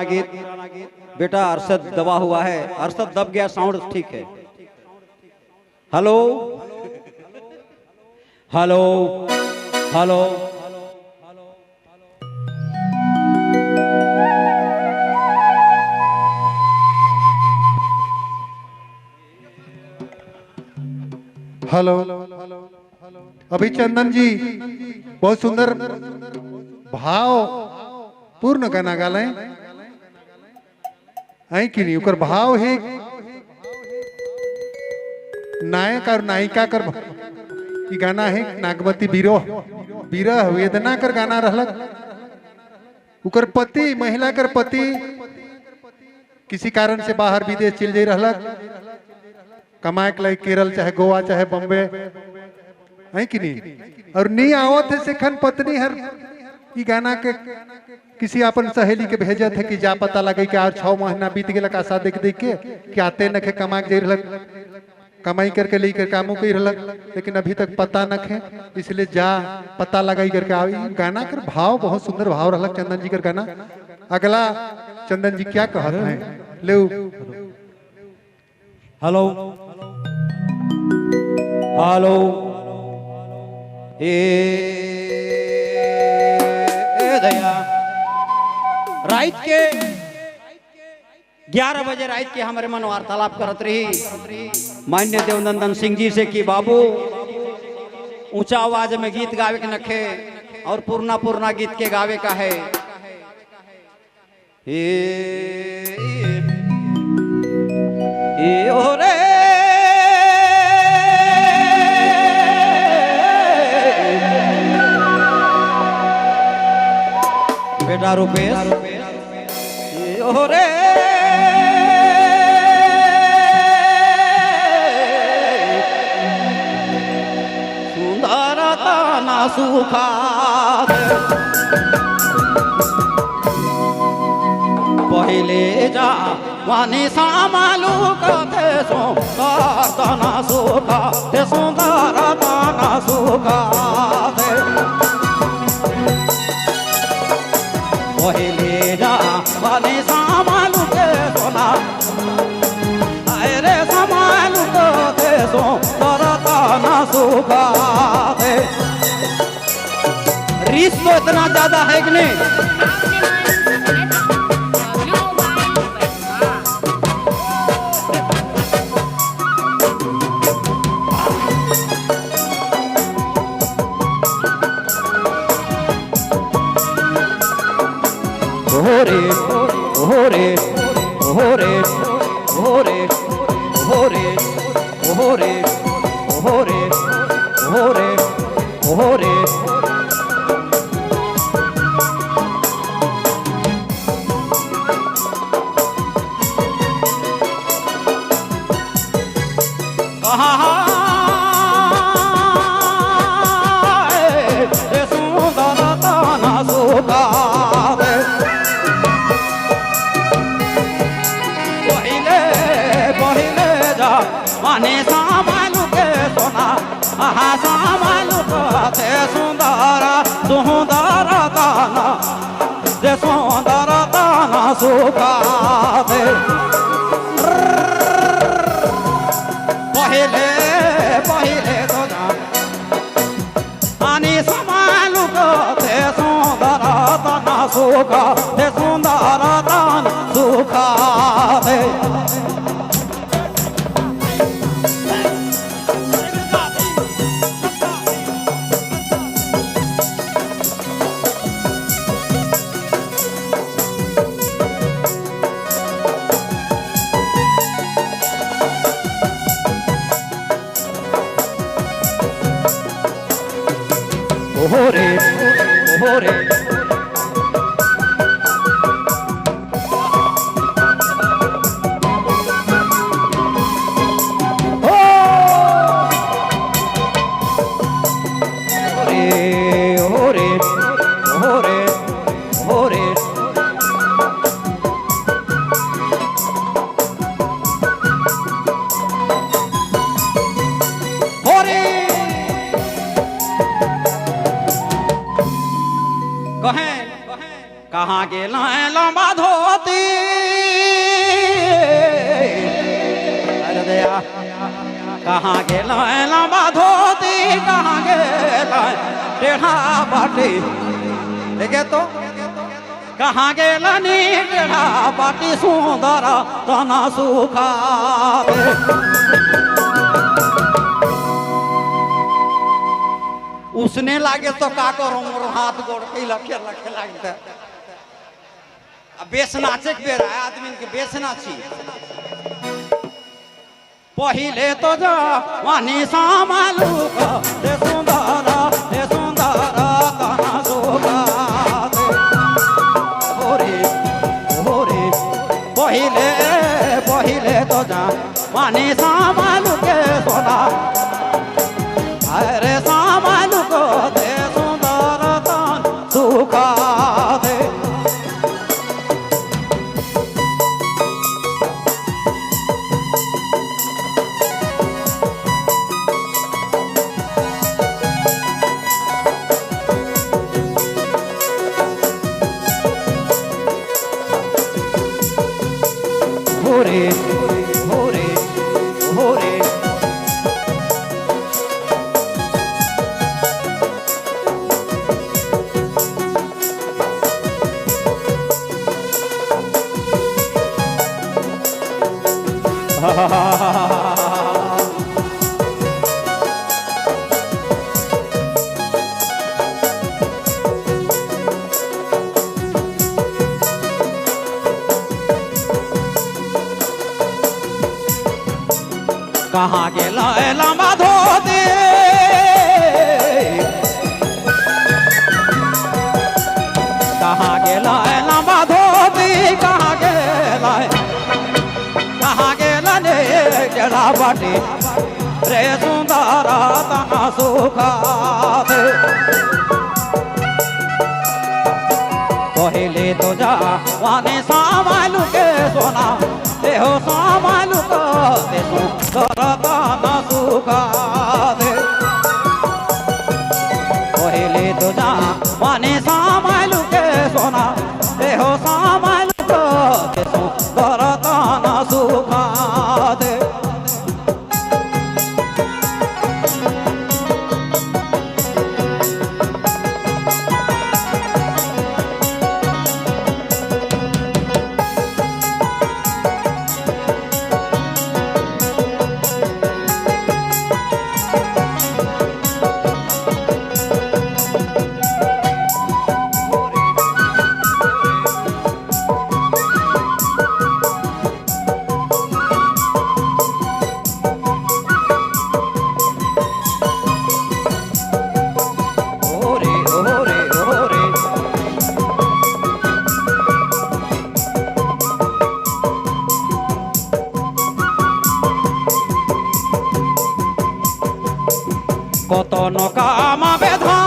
गीत बेटा अरशद दबा हुआ है, अरशद दब गया, साउंड ठीक है। Hello hello hello, hello. अभी चंदन जी बहुत सुंदर भाव पूर्ण गाना गाले है कि नहीं। उकर भाव है नायक और नायिका कर ई गाना है नागमती विरह विरह वेदना कर गाना रहलक। उकर पति महिला कर पति किसी कारण से बाहर विदेश चल जाई रहलक कमाए के लिए, केरल चाहे गोवा चाहे बॉम्बे है कि नहीं। और नहीं आवत है सेखन पत्नी हर ई गाना के किसी अपन सहेली के भेजत है कि जा पता लगे कि और 6 महीना बीत गया आशा देख देख के कि आते न के कमा के रहलक, कमाई करके लेकर कामों के रहलक, लेकिन अभी तक पता न है, इसलिए जा पता लगाई करके आ। गाना कर भाव बहुत सुंदर भाव रहलक चंदन जी कर गाना। अगला चंदन जी क्या कहत हैं ले। हेलो हेलो ए दया, रात के 11 बजे रात के हमारे मन वार्तालाप करत रही मान्य देवनंदन सिंह जी से कि बाबू ऊंचा आवाज में गीत गावे के नखे और पूर्णा पूर्णा गीत के गावे का है। ए ए ओ रे बेटा रुपेश ओ रे सुंदर ताना सुखा पहले जा वानी सामालू कथे सुंदर ताना सुखा ते सुंदर ताना सुखा ते पहले जा वानी सामालू के सोना अरे सामालू कथे सुंदर ताना सुखा ते। रीस तो इतना ज्यादा है कि नहीं। ओरे ओरे ओरे ओरे ओरे ओरे ओरे ओरे ओरे सुंदर ताना सुखा माने सामालू के सोना आहा सामालू के सुंदर सुंदर ताना जे सुंदर ताना सुखा दे। पहले पहले तो आनी सामालू के सुंदर ताना सुखा दे सुंदर ताना सुखा दे। कहाँ गेल लंबा धोती, कहाँ गेल टेढ़ा बाटी। देखे तो कहाँ गेल नी टेढ़ा बाटी सुंदर तना सुखावे। उसने लागे तो का करो, मोर हाथ गोड़ के लखे लखे लागते। अब बेस नाचे के बेर आया आदमी के बेस नाची। पहिले तो जा वानी सामालू दे सुंदर दे सुंदर तना सुखावे। होरे होरे पहिले पहिले तो जा वानी सामालू के सोना, अरे सामालू को दे सुंदर तन सुखावे। होरे होरे होरे कहाँ गेल लंबा धोती, कहाँ गेल लंबा धोती, कहाँ गेल, कहाँ गेल ने गेला बाटी रे सुंदर तना सुखावे। पहिले तो जा वाने सामालू के सोना, देहो सामालू को दे सुंदर तना सुखावे। पहिले तो जा वाने सामालू के सोना, देहो सामालू को दे सुंदर तना सुखावे। ओरे ओरे ओरे কত নকামা বেধান,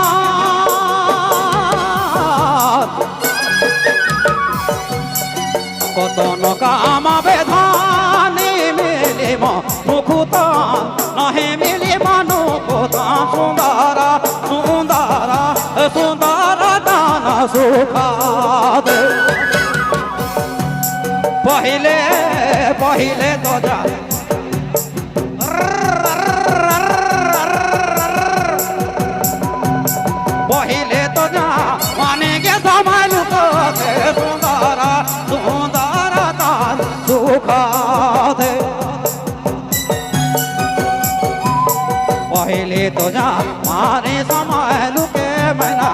কত নকামা বেধান মিলিম মুখুতান, নহে মিলিম নুকুতান। সুন্দর সুন্দর সুন্দর দান সুখাদে। পहिले पहिले तो जा पहिले तो जा माने के समालू को दे सुंदर सुंदर दान सुखादे। पहिले तो जा माने समालू के मना